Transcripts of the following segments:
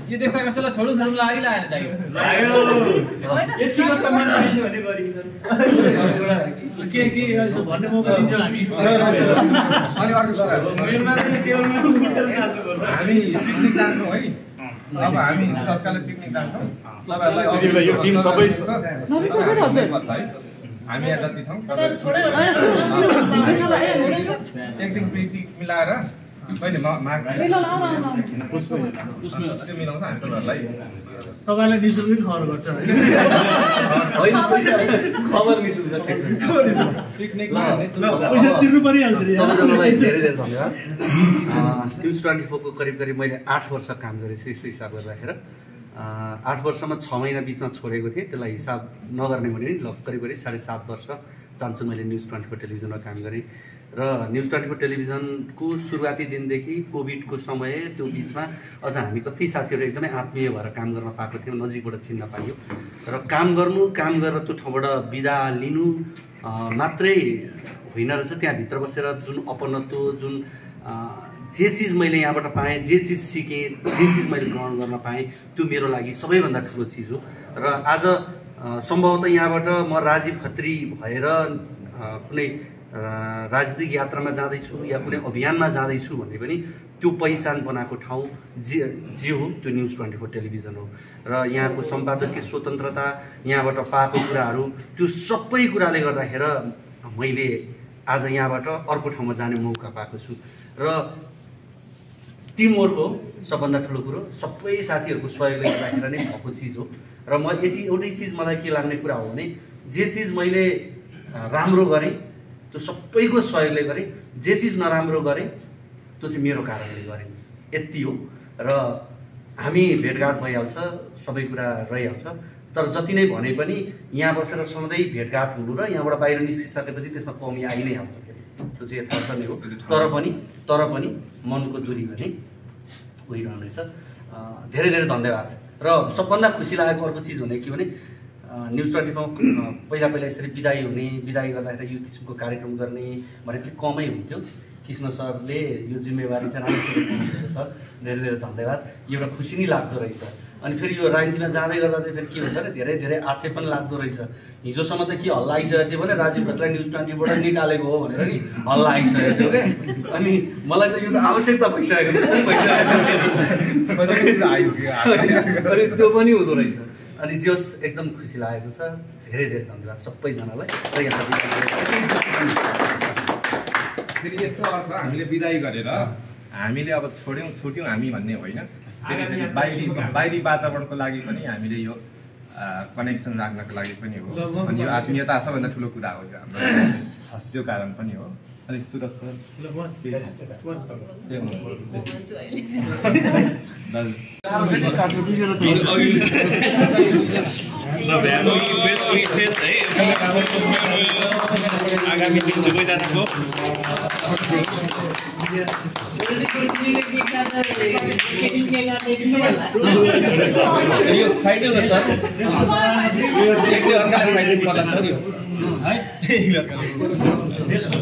यो देख्दा कसैलाई छोडु लागिरहेन चाहियो यतिको सम्मान पाइन्छ भने गरिन्छ के यसो भन्ने मौका दिन्छौँ हामी अनि अर्को कुरा हामी पिकनिक जान्छौँ है अब हामी तत्कालै पिकनिक जान्छौँ तपाईहरुलाई यो टिम सबै हामी यहाँ जति छौँ एक दिन पिकनिक मिलाएर कहिले त्यो मिलाउँछ हामी तपाईँहरूलाई तपाईँलाई निःशुल्क खबर गर्छ खबर निःशुल्क ठिक छ पिकनिकमा पैसा तिर्नु परिहाल्छ नि सबैजनालाई धेरै धेरै धन्यवाद न्युज 24 को करिब मैले 8 वर्ष काम गरेछु यसो हिसाब गरेर राखेर 8 वर्षमा 6 महिना बीचमा छोडेको थिएँ त्यसलाई हिसाब नगर्ने भने नि करिब 7.5 वर्ष चान्छु मैले न्युज 24 टेलिभिजनमा काम गरेँ र न्युज 24 टेलिभिजनको सुरुवाती दिनदेखि कोभिडको समय त्यो बिचमा अझ हामी कति साथीहरू एकदमै आत्मीय भएर काम गर्न पाएको थियौँ नजिकबाट चिन्न पाइयो र काम गरेर त्यो ठाउँबाट बिदा लिनु मात्रै होइन रहेछ त्यहाँभित्र बसेर जुन अपनत्व जुन जे चिज मैले यहाँबाट पाएँ जे चिज सिकेँ जे चिज मैले ग्रहण गर्न पाएँ त्यो मेरो लागि सबैभन्दा ठुलो चिज हो र आज सम्भवतः यहाँबाट म राजीव खत्री भएर कुनै राजनीतिक यात्रामा जाँदैछु या कुनै अभियानमा जाँदैछु भने पनि त्यो पहिचान बनाएको ठाउँ जे हो त्यो न्युज 24 टेलिभिजन हो र यहाँको सम्पादकीय स्वतन्त्रता यहाँबाट पाएको कुराहरू त्यो सबै कुराले गर्दाखेरि मैले आज यहाँबाट अर्को ठाउँमा जाने मौका पाएको छु र टिमवर्क हो सबभन्दा ठुलो कुरो सबै साथीहरूको सहयोगले गर्दाखेरि नै भएको चिज हो र म एउटै चिज मलाई के लाग्ने कुरा हो भने जे चिज मैले राम्रो गरेँ त्यो सबैको सहयोगले गरेँ जे चिज नराम्रो गरेँ त्यो चाहिँ मेरो कारणले गरेँ यति हो र हामी भेटघाट भइहाल्छ सबै कुरा रहिहाल्छ तर जति नै भने पनि यहाँ बसेर सधैँ भेटघाट हुनु र यहाँबाट बाहिर निस्किसकेपछि त्यसमा कमी आइ नै हाल्छ त्यो चाहिँ यथार्थ नै हो तर पनि मनको दूरी भने गइरहनेछ धेरै धेरै धन्यवाद र सबभन्दा खुसी लागेको अर्को चिज हुने के भने न्युज 24 पहिला यसरी विदाई गर्दाखेरि यो किसिमको कार्यक्रम गर्ने भने अलिक कमै हुन्थ्यो कृष्ण सरले यो जिम्मेवारी चाहिँ राम्रो सर धेरै धेरै धन्यवाद एउटा खुसी नै लाग्दो रहेछ अनि फेरि यो राजनीतिमा जाँदै गर्दा चाहिँ फेरि के हुन्छ भने धेरै धेरै आक्षेप पनि लाग्दो रहेछ हिजोसम्म त के हल्ला आइसकेको थियो भने राजीव खत्रीलाई न्युज 24 बाट निकालेको हो भनेर नि हल्ला आइसकेको थियो क्या अनि मलाई त यो त आवश्यकता भइसकेको अनि त्यो पनि हुँदो रहेछ अनि जे होस् एकदम खुसी लागेको छ धेरै धेरै धन्यवाद सबैजनालाई र यहाँ फेरि यसको अर्थ हामीले बिदाई गरेर हामीले अब छुट्यौँ हामी भन्ने होइन बाहिरी वातावरणको लागि पनि हामीले यो कनेक्सन राख्नको लागि पनि हो अनि यो आत्मीयता सबभन्दा ठुलो कुरा हो हाम्रो त्यो कारण पनि हो अनि सुरज सर आगामी दिन सबैजनाको यो फाइटो हो सर एकले अर्काले फाइटिङ गर्दा छ नि है देशको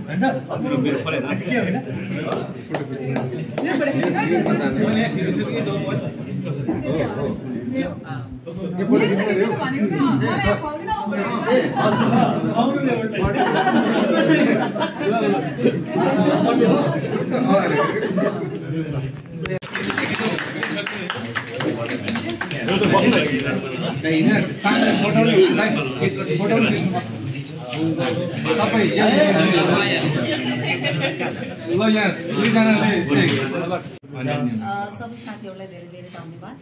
हैन सबैको मेरो परे के हैन सबै साथीहरूलाई धेरै धेरै धन्यवाद।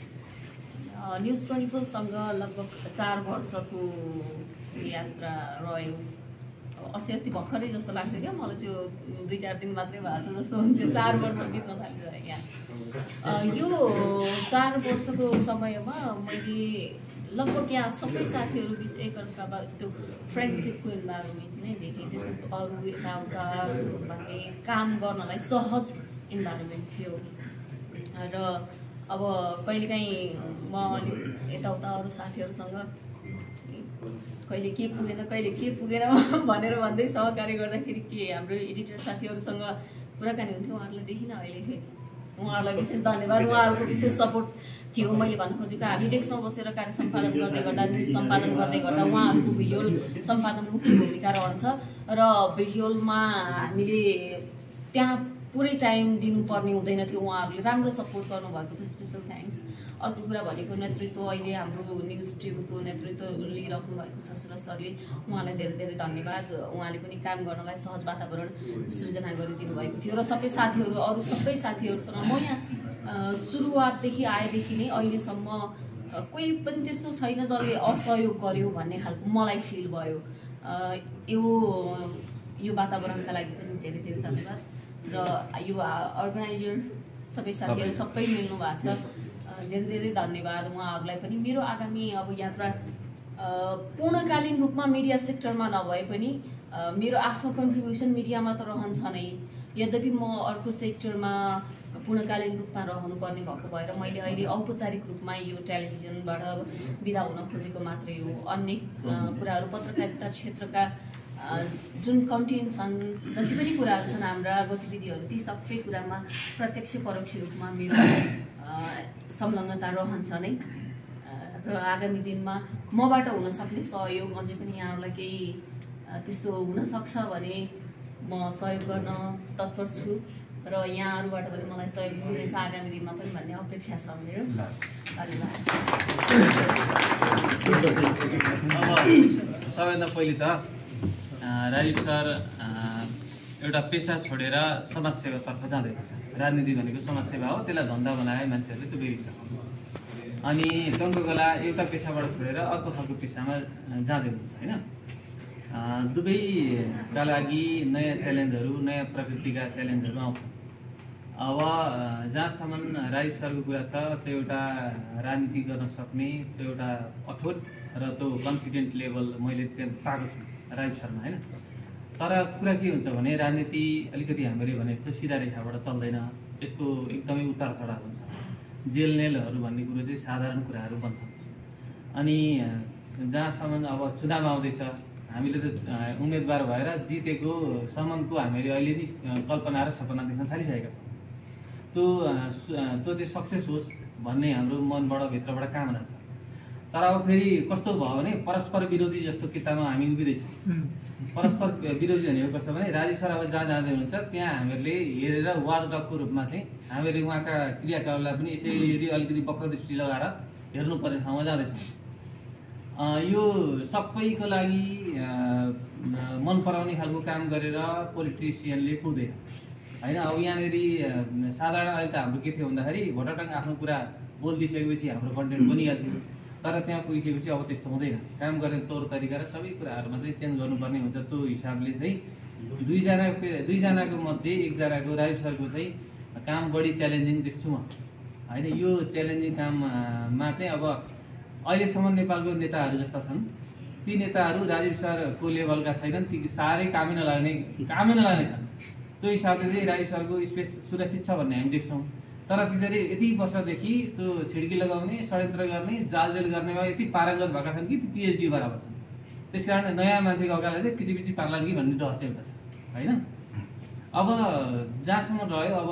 न्युज 24सँग लगभग 4 वर्षको यात्रा रह्यो। अस्ति भर्खरै जस्तो लाग्थ्यो क्या मलाई, त्यो 2-4 दिन मात्रै भएको छ जस्तो हुन्थ्यो। 4 वर्ष बित्न थाल्यो यहाँ। यो 4 वर्षको समयमा मैले लगभग यहाँ सबै साथीहरू बिच एकअर्कामा त्यो फ्रेन्डसिपको इन्भाइरोमेन्ट नै देखेँ। त्यस्तो अरू यताउता भन्ने काम गर्नलाई सहज इन्भाइरोमेन्ट थियो। र अब कहिलेकाहीँ म अलिक यताउता अरू साथीहरूसँग कहिले के पुगेन भनेर भन्दै सहकारी गर्दाखेरि के हाम्रो एडिटर साथीहरूसँग कुराकानी हुन्थ्यो। उहाँहरूलाई देखिनँ अहिले फेरि। उहाँहरूलाई विशेष धन्यवाद। उहाँहरूको विशेष सपोर्ट थियो। मैले भन्न खोजेको हामी डेस्कमा बसेर कार्य सम्पादन गर्दै गर्दा, न्युज सम्पादन गर्दै गर्दा उहाँहरूको भिजुअल सम्पादन मुख्य भूमिका रहन्छ र भिजुअलमा हामीले त्यहाँ पुरै टाइम दिनुपर्ने हुँदैन थियो। उहाँहरूले राम्रो सपोर्ट गर्नुभएको थियो, स्पेसल थ्याङ्क्स। अर्को कुरा भनेको नेतृत्व, अहिले हाम्रो न्युज टिमको नेतृत्व लिइराख्नु भएको छ सुरज सरले, उहाँलाई धेरै धेरै धन्यवाद। उहाँले पनि काम गर्नलाई सहज वातावरण सृजना गरिदिनु भएको थियो। र सबै साथीहरू, अरू सबै साथीहरूसँग म यहाँ सुरुवातदेखि आएदेखि नै अहिलेसम्म कोही पनि त्यस्तो छैन जसले असहयोग गर्यो भन्ने खालको मलाई फिल भयो। यो वातावरणका लागि पनि धेरै धेरै धन्यवाद। र यो अर्गनाइजर सबै साथीहरू सबै मिल्नु भएको छ, धेरै धेरै धन्यवाद उहाँहरूलाई पनि। मेरो आगामी अब यात्रा पूर्णकालीन रूपमा मिडिया सेक्टरमा नभए पनि मेरो आफ्नो कन्ट्रिब्युसन मिडियामा त रहन्छ नै। यद्यपि म अर्को सेक्टरमा पूर्णकालीन रूपमा रहनुपर्ने भएको भएर मैले अहिले औपचारिक रूपमा यो टेलिभिजनबाट बिदा हुन खोजेको मात्रै हो। अन्य कुराहरू पत्रकारिता क्षेत्रका जुन कन्टेन्ट छन्, जति पनि कुराहरू छन् हाम्रा गतिविधिहरू, ती सबै कुरामा प्रत्यक्ष परोक्ष रूपमा मेरो संलग्नता रहन्छ नै। र आगामी दिनमा मबाट हुन सक्ने सहयोग अझै पनि यहाँहरूलाई केही त्यस्तो हुनसक्छ भने म सहयोग गर्न तत्पर छु र यहाँहरूबाट पनि मलाई सहयोग हुनेछ आगामी दिनमा पनि भन्ने अपेक्षा छ मेरो। धन्यवाद। सबैभन्दा पहिले त राजीव सर एउटा पेसा छोडेर समाजसेवातर्फ जाँदै छ। राजनीति भनेको समाजसेवा हो, त्यसलाई धन्दा बनाए मान्छेहरूले त्यो बेरिन्छ। अनि टङ्ककला एउटा पेसाबाट छोडेर अर्को खालको पेसामा जाँदै हुन्छ होइन। दुवैका लागि नयाँ च्यालेन्जहरू, नयाँ प्रकृतिका च्यालेन्जहरू आउँछ। अब जहाँसम्म राजीव सरको कुरा छ, त्यो एउटा राजनीति गर्न सक्ने, त्यो एउटा अठोट र त्यो कन्फिडेन्ट लेभल मैले त्यहाँ पाएको छु राजीव शर्मा होइन। तर कुरा के हुन्छ भने राजनीति अलिकति हामीले भने जस्तो सिधा रेखाबाट चल्दैन, यसको एकदमै उतार चढाव हुन्छ। जेलनेलहरू भन्ने कुरो चाहिँ साधारण कुराहरू बन्छन्। अनि जहाँसम्म अब चुनाव आउँदैछ, हामीले त उम्मेदवार भएर जितेको सम्मको हामीले अहिले नै कल्पना र सपना देख्न थालिसकेका छौँ। त्यो चाहिँ सक्सेस होस् भन्ने हाम्रो मनबाट भित्रबाट कामना छ। तर अब फेरि कस्तो भयो भने परस्पर विरोधी जस्तो किताबमा हामी उभिँदैछौँ। परस्पर विरोधी भनेको कस्तो भने राजीव सर अब जहाँ जाँदै हुनुहुन्छ त्यहाँ हामीहरूले हेरेर वाचडगको रूपमा चाहिँ हामीले उहाँका क्रियाकलापलाई पनि यसरी अलिकति वक्रदृष्टि लगाएर हेर्नुपर्ने ठाउँमा जाँदैछौँ। यो सबैको लागि मन पराउने खालको काम गरेर पोलिटिसियनले पुग्दैन होइन। अब यहाँनिर साधारण अहिले त हाम्रो के थियो भन्दाखेरि भोटाटङ आफ्नो कुरा बोलिदिइसकेपछि हाम्रो कन्टेन्ट बनिहाल्थ्यो। तर त्यहाँ पुगिसकेपछि अब त्यस्तो हुँदैन। काम गर्ने तौर तरिका र सबै कुराहरूमा चाहिँ चेन्ज गर्नुपर्ने हुन्छ। त्यो हिसाबले चाहिँ दुईजनाको मध्ये एकजनाको राजीव सरको चाहिँ काम बढी च्यालेन्जिङ देख्छु म होइन। यो च्यालेन्जिङ काममा चाहिँ अब अहिलेसम्म नेपालको नेताहरू जस्ता छन्, ती नेताहरू राजीव सरको लेभलका छैनन्, ती साह्रै कामै नलाग्ने छन्। त्यो हिसाबले चाहिँ राजीव सरको स्पेस सुरक्षित छ भन्ने हामी देख्छौँ। तर तिनीहरू यति वर्षदेखि त्यो छिड्की लगाउने, षड्यन्त्र गर्ने, जालजेल गर्नेमा यति पारङ्गत भएका छन् कि ती पिएचडी बराबर छन्। त्यस कारण नयाँ मान्छेको अगाडि चाहिँ पिची पार्लान् कि भन्ने डर चाहिँ एउटा छ होइन। अब जहाँसम्म रह्यो, अब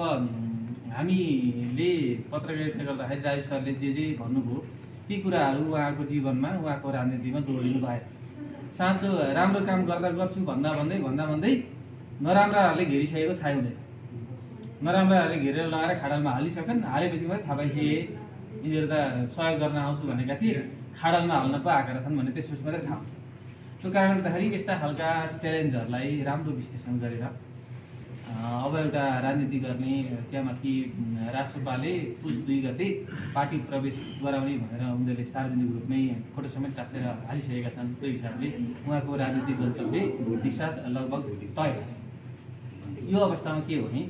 हामीले पत्रकारिता गर्दाखेरि राजु सरले जे भन्नुभयो ती कुराहरू उहाँको जीवनमा उहाँको राजनीतिमा दोहोरिनु भएन। साँचो राम्रो काम गर्छु भन्दै नराम्राहरूले घेरिसकेको थाहै हुँदैन। नराम्राहरूले घेरेर लगाएर खाडलमा हालिसक्छन्, हालेपछि मात्रै थाहा पाइसके यिनीहरू त सहयोग गर्न आउँछु भनेका थिए, खाडलमा हाल्न पो आएका छन् भन्ने त्यसपछि मात्रै थाहा हुन्छ। त्यो कारणले गर्दाखेरि यस्ता खालका च्यालेन्जहरूलाई राम्रो विश्लेषण गरेर अब एउटा राजनीति गर्ने त्यहाँमाथि राष्ट्रपाले पुस 2 गते पार्टी प्रवेश गराउने भनेर उनीहरूले सार्वजनिक रूपमै फोटो समेत टाँसेर हालिसकेका छन्। त्यो हिसाबले उहाँको राजनीतिक गन्तव्य दिशा लगभग तय छ। यो अवस्थामा के हो भने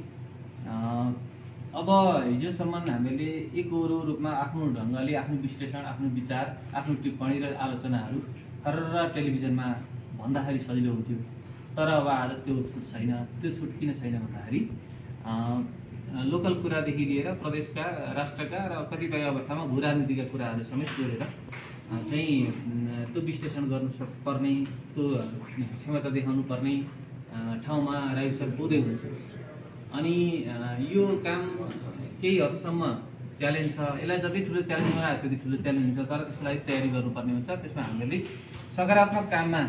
अब हिजोसम्म हामीले एकहोरो रूपमा आफ्नो ढङ्गले आफ्नो विश्लेषण, आफ्नो विचार, आफ्नो टिप्पणी र आलोचनाहरू हर टेलिभिजनमा भन्दाखेरि सजिलो हुन्थ्यो। तर अब आज त्यो छुट छैन। त्यो छुट किन छैन भन्दाखेरि लोकल कुरादेखि लिएर प्रदेशका, राष्ट्रका र कतिपय अवस्थामा भू राजनीतिका कुराहरू समेत जोडेर चाहिँ त्यो विश्लेषण गर्नु पर्ने, त्यो क्षमता देखाउनु पर्ने ठाउँमा राजु सर पुग्दै हुन्छ। अनि यो काम केही हदसम्म च्यालेन्ज छ। यसलाई जति ठुलो च्यालेन्ज बनायो त्यति ठुलो च्यालेन्ज हुन्छ, तर त्यसको लागि तयारी गर्नुपर्ने हुन्छ। त्यसमा हामीले सकारात्मक काममा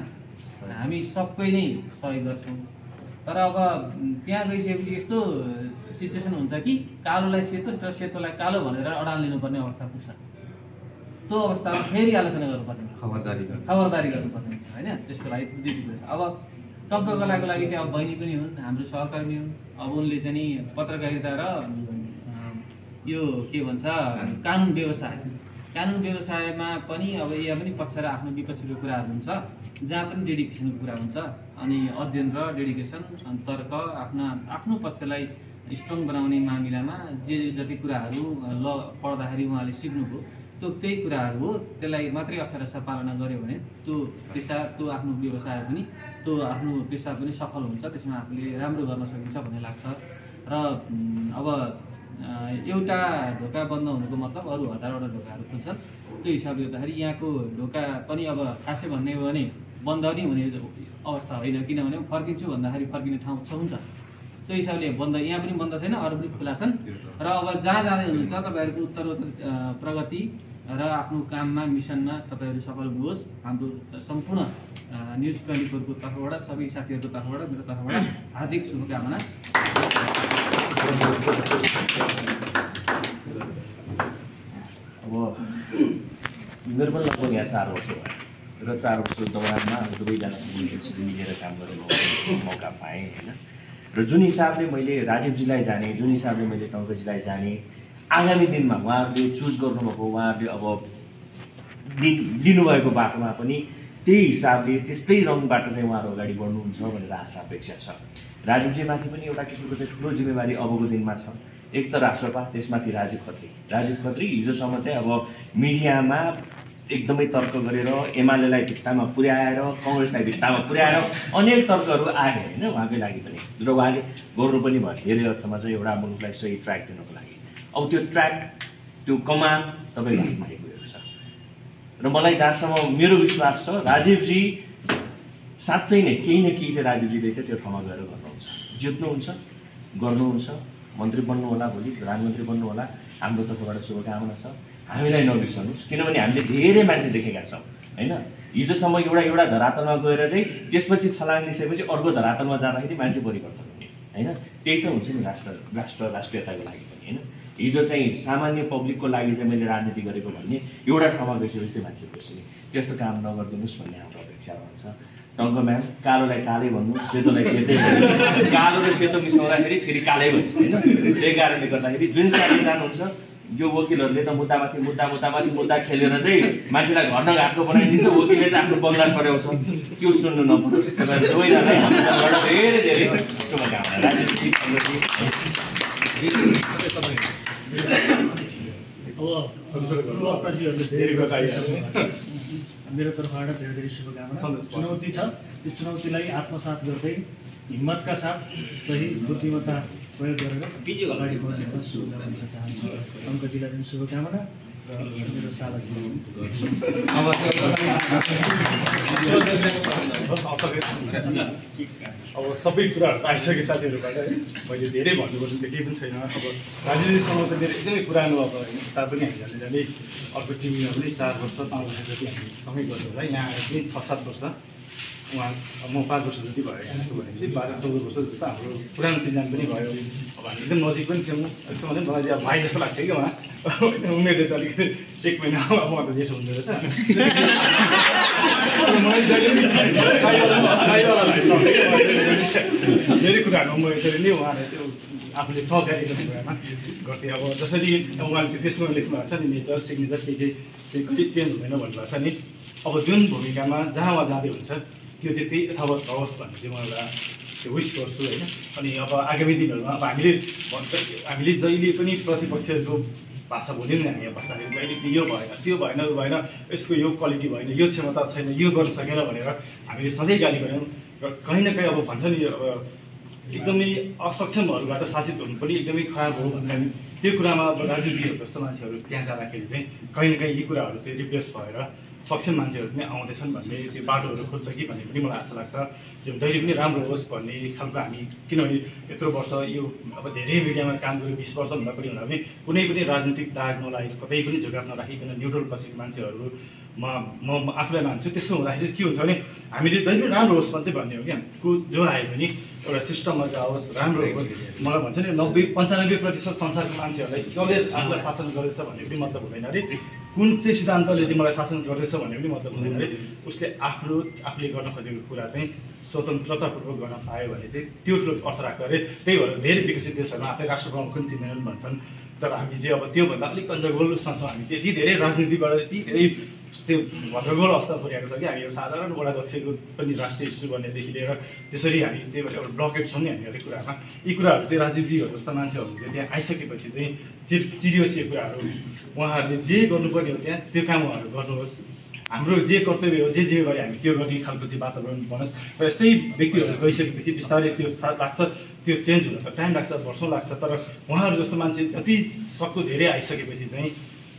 हामी सबै नै सहयोग गर्छौँ। तर अब त्यहाँ गइसकेपछि यस्तो सिचुएसन हुन्छ कि कालोलाई सेतो र सेतोलाई कालो भनेर अडान लिनुपर्ने अवस्था पुग्छ। त्यो अवस्थामा फेरि आलोचना गर्नुपर्ने, खबरदारी गर्नुपर्ने हुन्छ होइन। त्यसको लागि अब टक्क कलाको लागि चाहिँ अब बहिनी पनि हुन्, हाम्रो सहकर्मी हुन्। अब उनले चाहिँ नि पत्रकारिता र यो के भन्छ कानुन व्यवसायमा पनि अब यहाँ पनि पक्ष र आफ्नो विपक्षको कुराहरू हुन्छ, जहाँ पनि डेडिकेसनको कुरा हुन्छ। अनि अध्ययन र डेडिकेसन, तर्क, आफ्नो पक्षलाई स्ट्रङ बनाउने मामिलामा जति कुराहरू पढ्दाखेरि उहाँले सिक्नुभयो त्यही कुराहरू हो। त्यसलाई मात्रै अक्षरशः पालना गर्यो भने त्यो पेसा, त्यो आफ्नो व्यवसाय पनि, त्यो आफ्नो पेसा पनि सफल हुन्छ। त्यसमा आफूले राम्रो गर्न सकिन्छ भन्ने लाग्छ। र अब एउटा ढोका बन्द हुनुको मतलब अरू हजारवटा ढोकाहरू खुल्छन्। त्यो हिसाबले गर्दाखेरि यहाँको ढोका पनि अब खासै भन्ने हो भने बन्द नै हुने अवस्था होइन, किनभने फर्किन्छु भन्दाखेरि फर्किने ठाउँ हुन्छ। त्यो हिसाबले बन्द, यहाँ पनि बन्द छैन, अरू पनि खुला छन्। र अब जहाँ जाँदै हुनुहुन्छ तपाईँहरूको उत्तरोत्तर प्रगति र आफ्नो काममा, मिसनमा तपाईँहरू सफल होस्। हाम्रो सम्पूर्ण न्युज 24 को तर्फबाट, सबै साथीहरूको तर्फबाट, मेरो तर्फबाट हार्दिक शुभकामना। अब मेरो पनि लगभग यहाँ 4 वर्ष भयो र 4 वर्षको दौरानमा दुवैजनासँग मिलेर काम गरेको मौका पाएँ होइन। र जुन हिसाबले मैले राजीवजीलाई जाने, जुन हिसाबले मैले टङ्कजीलाई जाने, आगामी दिनमा उहाँहरूले चुज गर्नुभएको, उहाँहरूले अब लिनुभएको बाटोमा पनि त्यही हिसाबले त्यस्तै रङबाट चाहिँ उहाँहरू अगाडि बढ्नुहुन्छ भनेर आशा अपेक्षा छ। राजीवजीमाथि पनि एउटा किसिमको चाहिँ ठुलो जिम्मेवारी अबको दिनमा छ। एक त राष्ट्रपा, त्यसमाथि राजीव खत्री हिजोसम्म चाहिँ अब मिडियामा एकदमै तर्क गरेर एमालेलाई भित्तामा पुर्याएर, कङ्ग्रेसलाई भित्तामा पुर्याएर अनेक तर्कहरू आए होइन उहाँकै लागि पनि। र उहाँले गर्नु पनि भयो धेरै हदसम्म चाहिँ एउटा मुलुकलाई सही ट्र्याक दिनको लागि। अब त्यो ट्र्याक, त्यो कमान तपाईँको हातमा आइपुगेको छ। र मलाई जहाँसम्म मेरो विश्वास छ राजीवजी साँच्चै नै केही न केही चाहिँ राजीवजीले चाहिँ त्यो ठाउँमा गएर गर्नुहुन्छ, जित्नुहुन्छ, गर्नुहुन्छ, मन्त्री बन्नु होला, भोलि प्रधानमन्त्री बन्नु होला। हाम्रो तर्फबाट शुभकामना छ। हामीलाई नबिर्सनुहोस्, किनभने हामीले धेरै मान्छे देखेका छौँ होइन। हिजोसम्म एउटा धरातलमा गएर चाहिँ त्यसपछि छलाङ लिइसकेपछि अर्को धरातलमा जाँदाखेरि मान्छे परिवर्तन हुने होइन। त्यही त हुन्छ नि राष्ट्रियताको लागि पनि होइन। हिजो चाहिँ सामान्य पब्लिकको लागि चाहिँ मैले राजनीति गरेको भन्ने एउटा ठाउँमा गइसकेपछि त्यो मान्छे बिर्सिने, त्यस्तो काम नगरिदिनुहोस् भन्ने हाम्रो अपेक्षा रहन्छ। टङ्क म्याम, कालोलाई कालै भन्नुहोस्, सेतोलाई सेतै भन्नुहोस्। कालो र सेतो मिसाउँदाखेरि फेरि कालै भन्छ होइन। त्यही कारणले गर्दाखेरि जुन साथी जानुहुन्छ यो वकिलहरूले त मुद्दा खेलेर चाहिँ मान्छेलाई घर नघाटको बनाइदिन्छ। वकिलले चाहिँ आफ्नो बङ्गला पऱ्याउँछ, त्यो सुन्नु नपरोस्। तपाईँहरू दुवैजनालाई हाम्रो तर्फबाट धेरै धेरै शुभकामना। मेरो तर्फबाट धेरै धेरै शुभकामना। चुनौती छ, त्यो चुनौतीलाई आत्मसात गर्दै हिम्मतका साथ सही बुद्धिमत्ता प्रयोग गरेर अगाडि बढ्ने शुभकामना चाहन्छु। टङ्कजीलाई पनि शुभकामना मेरो सालाजी अब सबै कुराहरू त आइसके साथीहरूबाट है मैले धेरै भन्नुपर्छ त केही पनि छैन। अब राजेशसँग त मेरो एकदमै पुरानो अब किताब पनि हामी जाने अर्को टिभीमा पनि 4 वर्ष 5 वर्ष जति हामी सँगै गर्छौँ होला। यहाँ आएर पनि 6-7 वर्ष उहाँ म 5 वर्ष जति भयो यहाँको भनेपछि 12-14 वर्ष जस्तो हाम्रो पुरानो चिन्जान पनि भयो। अब हामी एकदम नजिक पनि थियौँ। यस्तो भने मलाई चाहिँ अब भाइ जस्तो लाग्थ्यो कि उहाँ उमेरले त अलिकति 1 महिना उहाँ त जेठो हुँदो रहेछ। धेरै कुराहरू म यसरी नै उहाँले त्यो आफूले सहकारी गर्ने कुरामा गर्थेँ। अब जसरी उहाँले त्यो फेसबुकमा लेख्नु भएको छ नि नेचर सिग्नेचर के कति चेन्ज हुँदैन भन्नुभएको छ नि। अब जुन भूमिकामा जहाँ उहाँ जाँदै हुन्छ त्यो चाहिँ त्यही यथावत होस् भन्ने चाहिँ म एउटा त्यो विस गर्छु होइन। अनि अब आगामी दिनहरूमा अब हामीले जहिले पनि प्रतिपक्षको भाषा बोल्यौँ नि हामी यहाँ बस्दाखेरि जहिले पनि यो भएन त्यो भएन ऊ भएन यसको यो क्वालिटी भएन यो क्षमता छैन यो गर्न सकेन भनेर हामीले सधैँ गाली गऱ्यौँ। र कहीँ न कहीँ अब भन्छ नि अब एकदमै असक्षमहरूबाट शासित हुनु पनि एकदमै खराब हो भन्छ नि। त्यो कुरामा अब राजुजीहरू जस्तो मान्छेहरू त्यहाँ जाँदाखेरि चाहिँ कहीँ न कहीँ यी कुराहरू चाहिँ रिप्लेस भएर सक्षम मान्छेहरू पनि आउँदैछन् भन्ने त्यो बाटोहरू खोज्छ कि भन्ने पनि मलाई आशा लाग्छ। जो जहिले पनि राम्रो होस् भन्ने खालको हामी किनभने यत्रो वर्ष यो अब धेरै मिडियामा काम गरेँ 20 वर्षभन्दा पनि हुँदा पनि कुनै पनि राजनीतिक दाग नलागेको कतै पनि झुकाव नराखिकन न्युट्रल बसेको मान्छेहरू म आफूलाई मान्छु। त्यस्तो हुँदाखेरि के हुन्छ भने हामीले जहिले पनि राम्रो होस् मात्रै भन्ने हो क्या। जो आयो भने एउटा सिस्टममा जाओस् राम्रो होस्। मलाई भन्छ नि 90-95% संसारको मान्छेहरूलाई कसले आफूलाई शासन गर्दैछ भन्ने पनि मतलब हुँदैन अरे। कुन चाहिँ सिद्धान्तले चाहिँ मलाई शासन गर्दैछ भन्ने पनि मतलब हुँदैन अरे। उसले आफूले गर्न खोजेको कुरा चाहिँ स्वतन्त्रतापूर्वक गर्न पायो भने चाहिँ त्यो ठुलो अर्थ राख्छ अरे। त्यही भएर धेरै विकसित देशहरूमा आफै राष्ट्र प्रमुख पनि चिन्दैनन् भन्छन्। तर हामी चाहिँ अब त्योभन्दा अलिक कन्जर्भेटिभ छौँ। हामी चाहिँ यति धेरै राजनीतिबाट यति धेरै त्यो भद्रगोल अवस्था पुर्याएको छ कि हामी एउटा साधारण वडाध्यक्षको पनि राष्ट्रिय इस्यु गर्नेदेखि लिएर त्यसरी हामी त्यही भएर एउटा ब्लकेट छौँ नि हामी हरेक कुरामा। यी कुराहरू चाहिँ राजनीतिहरू जस्ता मान्छेहरू चाहिँ त्यहाँ आइसकेपछि चाहिँ सिरियस यो कुराहरू उहाँहरूले जे गर्नुपर्ने हो त्यहाँ त्यो काम उहाँहरू गर्नुहोस्। हाम्रो जे कर्तव्य हो जे गरे हामी त्यो गर्ने खालको चाहिँ वातावरण बनोस्। र यस्तै व्यक्तिहरू गइसकेपछि बिस्तारै त्यो लाग्छ त्यो चेन्ज हुन त टाइम लाग्छ वर्षौँ लाग्छ। तर उहाँहरू जस्तो मान्छे जति सक्दो धेरै आइसकेपछि चाहिँ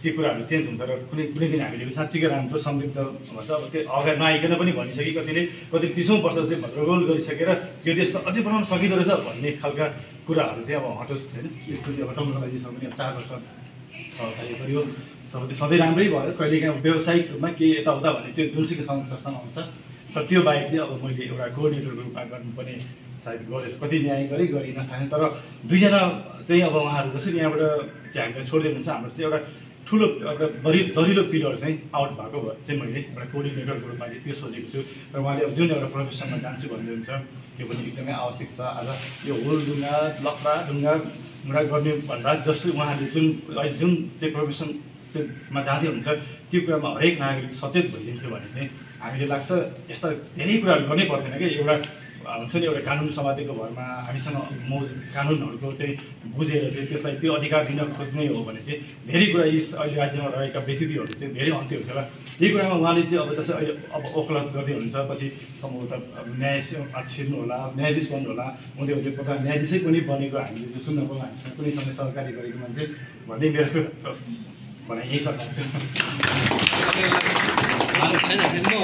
त्यो कुराहरू चेन्ज हुन्छ। र कुनै दिन हामीले साँच्चीकै राम्रो समृद्ध भन्छ। अब त्यो अगाडि नआइकन पनि भनिसके कति 30औं वर्ष चाहिँ भद्रगोल गरिसकेर यो देश त अझै बनाउन सकिँदो रहेछ भन्ने खालका कुराहरू चाहिँ अब हटोस् होइन। यसको चाहिँ अब टङ्कलाजीसँग पनि 4 वर्ष सहकार्य गऱ्यो। सधैँ राम्रै भयो। कहिलेकाहीँ व्यावसायिक रूपमा केही यताउता भन्ने चाहिँ जुनसुकै सङ्घ संस्थामा आउँछ। तर त्यो बाहेक चाहिँ अब मैले एउटा कोअर्डिनेटरको रूपमा गर्नुपर्ने सायद गरेँ। कति न्याय गरिनँ थाहा। तर दुईजना चाहिँ अब उहाँहरू जसरी यहाँबाट चाहिँ हामीलाई छोडिदिनु हुन्छ हाम्रो चाहिँ एउटा ठुलो दरिलो पिलर चाहिँ आउट भएको चाहिँ मैले एउटा कोअर्डिनेटरको रूपमा चाहिँ त्यो सोचेको छु। र उहाँले अब जुन एउटा प्रोफेसनमा जान्छु भन्नुहुन्छ त्यो पनि एकदमै आवश्यक छ। आज यो होल ढुङ्गा लक्रा ढुङ्गा गर्ने भन्दा जस्तो उहाँहरूले जुन चाहिँ प्रोफेसन मा जाँदै हुन्छ त्यो कुरामा हरेक नागरिक सचेत भइदिन्थ्यो भने चाहिँ हामीले लाग्छ यस्ता धेरै कुराहरू गर्नै पर्दैन कि। एउटा हुन्छ नि एउटा कानुन समातेको भरमा हामीसँग कानुनहरूको चाहिँ बुझेर चाहिँ त्यसलाई त्यो अधिकार दिन खोज्ने हो भने चाहिँ धेरै कुरा यी अहिले राज्यमा रहेका व्यतिथिहरू चाहिँ धेरै अन्त्य हुन्छ होला। यही कुरामा उहाँले चाहिँ अब जस्तै अहिले अब वकालत गर्दै हुनुहुन्छ पछि सम्भवतः न्याय छिर्नु होला न्यायाधीश बन्नु होला हुँदै हुँदै कता न्यायाधीशै पनि बनेको हामीले चाहिँ सुन्न पाउँ। हामीसँग कुनै समय सहकारी गरेको मान्छे भन्ने मेरो भनाइ यही सक्छ।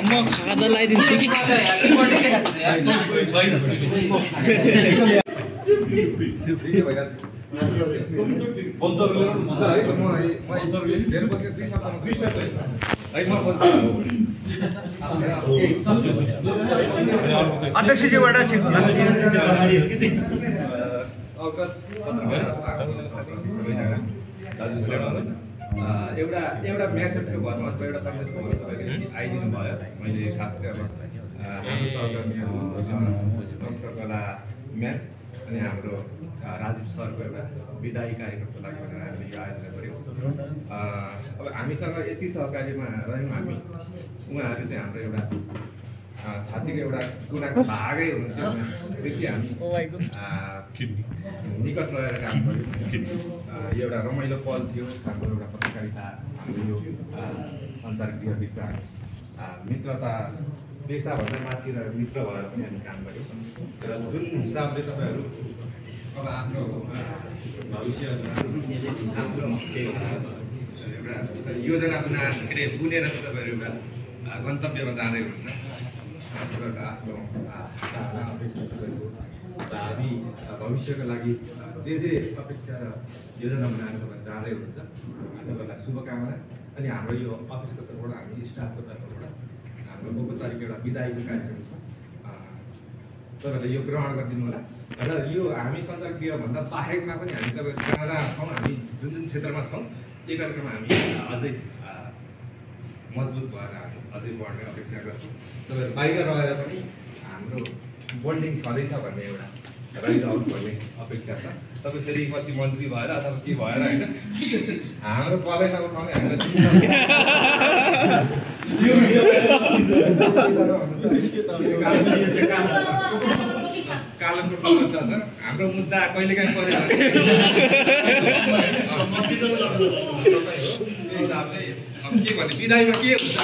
म खाजा लगाइदिन्छु कि अध्यक्षजीबाट ठिक एउटा म्यासेजको भरमा अथवा एउटा सन्देशको भरमा तपाईँले आइदिनु भयो। मैले खास चाहिँ अब हाम्रो सहकर्मी डक्टर म्याम अनि हाम्रो राजीव सरको एउटा विदायी कार्यक्रमको लागि भनेर हामीले यो आयोजना गऱ्यौँ। अब हामीसँग यति सहकार्यमा रह्यौँ हामी उहाँहरू चाहिँ हाम्रो एउटा छातीको एउटा कुराको भागै हुनुहुन्थ्यो। त्यति हामी निकट रहेर काम गऱ्यौँ। यो एउटा रमाइलो पल थियो हाम्रो एउटा पत्रकारिता हाम्रो यो सञ्चार गृहभित्र मित्रता पेसाभन्दा माथि र मित्र भएर पनि हामी काम गऱ्यौँ। र जुन हिसाबले तपाईँहरू अब आफ्नो भविष्य हाम्रो एउटा योजना बुनेर तपाईँहरू एउटा गन्तव्यमा जाँदै हुनुहुन्छ तपाईँहरूको आफ्नो भावी भविष्यको लागि जे अपेक्षा र योजना बनाएर तपाईँहरू जाँदै हुनुहुन्छ तपाईँहरूलाई शुभकामना। अनि हाम्रो यो अफिसको तर्फबाट हामी स्टाफको तर्फबाट हाम्रो औपचारिक एउटा बिदाईको कार्यक्रम छ, तपाईँहरूले यो ग्रहण गरिदिनु होला। र यो हामी सञ्चालकीयभन्दा बाहेकमा पनि हामी तपाईँहरू जहाँ जहाँ छौँ, हामी जुन क्षेत्रमा छौँ यो कार्यक्रममा हामी अझै मजबुत भएर अझै बढ्ने अपेक्षा गर्छौँ। तपाईँहरू बाहिर रहेर पनि हाम्रो बन्डिङ छँदैछ भन्ने एउटा रहिरहोस् भन्ने अपेक्षा छ। तपाईँ फेरि पछि मन्त्री भएर अथवा के भएर होइन, हाम्रो कलेजमा उठाउने हामीलाई कालो कोट छ हाम्रो मुद्दा कहिलेकाहीँ पऱ्यो हिसाबले के भन्ने विदाईमा के हुन्छ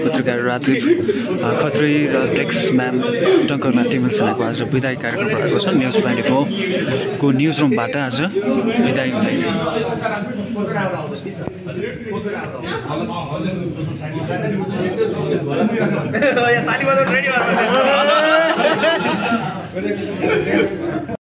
पत्रकार राजीव खत्री र टेक्स म्याम टङ्करमा टिमल्सहरूको आज विदाई कार्यक्रम भएको छ। न्युज 24 को न्युज रुमबाट आज विदाई हुँदैछ। ताली बजाउनु रेडी